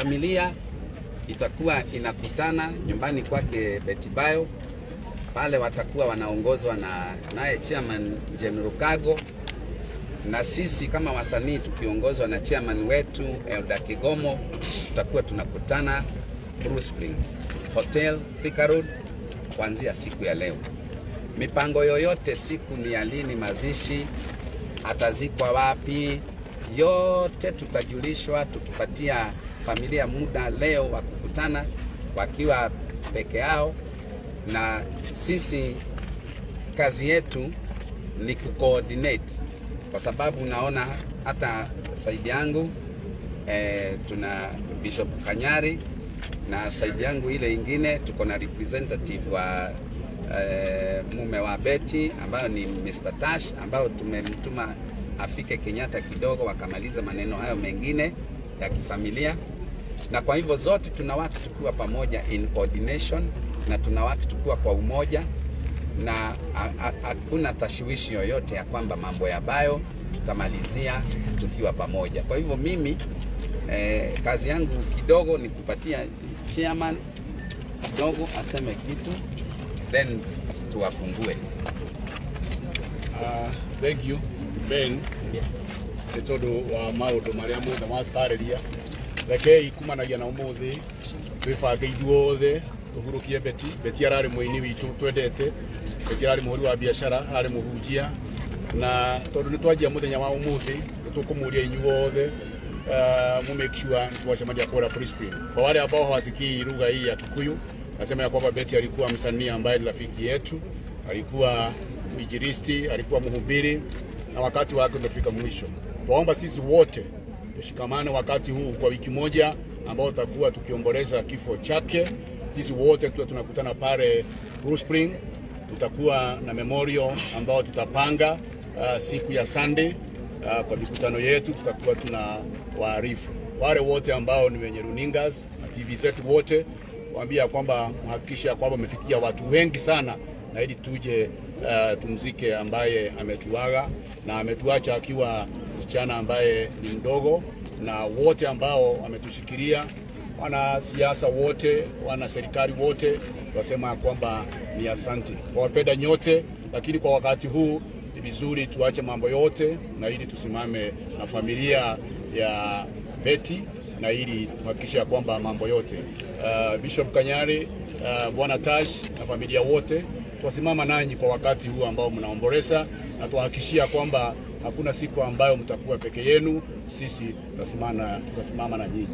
Familia itakuwa inakutana nyumbani kwake Betty Bayo, pale watakuwa wanaongozwa na naye chairman General Kago, na sisi kama wasanii tukiongozwa na chairman wetu Elda Kigomo, tutakuwa tunakutana Blue Springs Hotel, Thika Road, kuanzia siku ya leo. Mipango yoyote, siku ni ya lini mazishi, atazikwa wapi, yote tutajulishwa tukipatia familia muda leo wa kukutana wakiwa peke yao, na sisi kazi yetu ni kucoordinate, kwa sababu naona hata saidi yangu tuna Bishop Kanyari na saidi yangu ile ingine tuko na representative wa mume wa Betty ambayo ni Mr. Tash, ambao tumemtuma afike Kenyatta kidogo wakamaliza maneno hayo mengine ya kifamilia. Na kwa hivyo zote tunawaki tukiwa pamoja in coordination, na tunawaki tukiwa kwa umoja, na hakuna tashwishi yoyote ya kwamba mambo ya Bayo tutamalizia tukiwa pamoja. Kwa hivyo mimi kazi yangu kidogo ni kupatia chairman kidogo aseme kitu, then tuwafungue. Thank you Ben nĩ tondũ wa maũndũ marĩa mothe matũtarĩria. Rekei kumanagia na ũmũthĩ twĩbange ithuothe tũhurũkie Betty. Betty ararĩ mũini witũ twendete, Betty ararĩ mũhũri wa biacara, ararĩ mũhunjia, na tondũ nĩ twanjia mũthenya wa ũmũthĩ nĩ tũkũmũria inyuothe mu make sure twacemania kũrĩa Blue Spring. Kwa wale ambao hawasikii lugha hii ya Kikuyu, nasema ya kwamba Betty alikuwa msanii ambaye ni rafiki yetu, alikuwa mwinjilisti, alikuwa mhubiri, na wakati wake umefika mwisho. Tuomba sisi wote tushikamane wakati huu kwa wiki moja ambao tutakuwa tukiomboleza kifo chake. Sisi wote tukiwa tunakutana pale Blue Spring, tutakuwa na memorial ambao tutapanga siku ya Sunday. Kwa mikutano yetu tutakuwa tuna waarifu wale wote ambao ni wenye runingas na TV zetu wote, waambia kwamba mhakikisha kwamba umefikia watu wengi sana, na ili tuje tumzike ambaye ametuaga na ametuacha akiwa msichana ambaye ni mdogo, na wote ambao wametushikilia, wanasiasa wote, wana serikali wote, wasema kwamba ni asante wapenda nyote, lakini kwa wakati huu ni vizuri tuache mambo yote na ili tusimame na familia ya Betty na ili tuhakikishe kwamba mambo yote Bishop Kanyari, Bwana Tash na familia wote tuwasimama nanyi kwa wakati huu ambao mnaomboleza, na tuhakikishia kwamba hakuna siku ambayo mtakuwa peke yenu. Sisi tutasimama na nyinyi.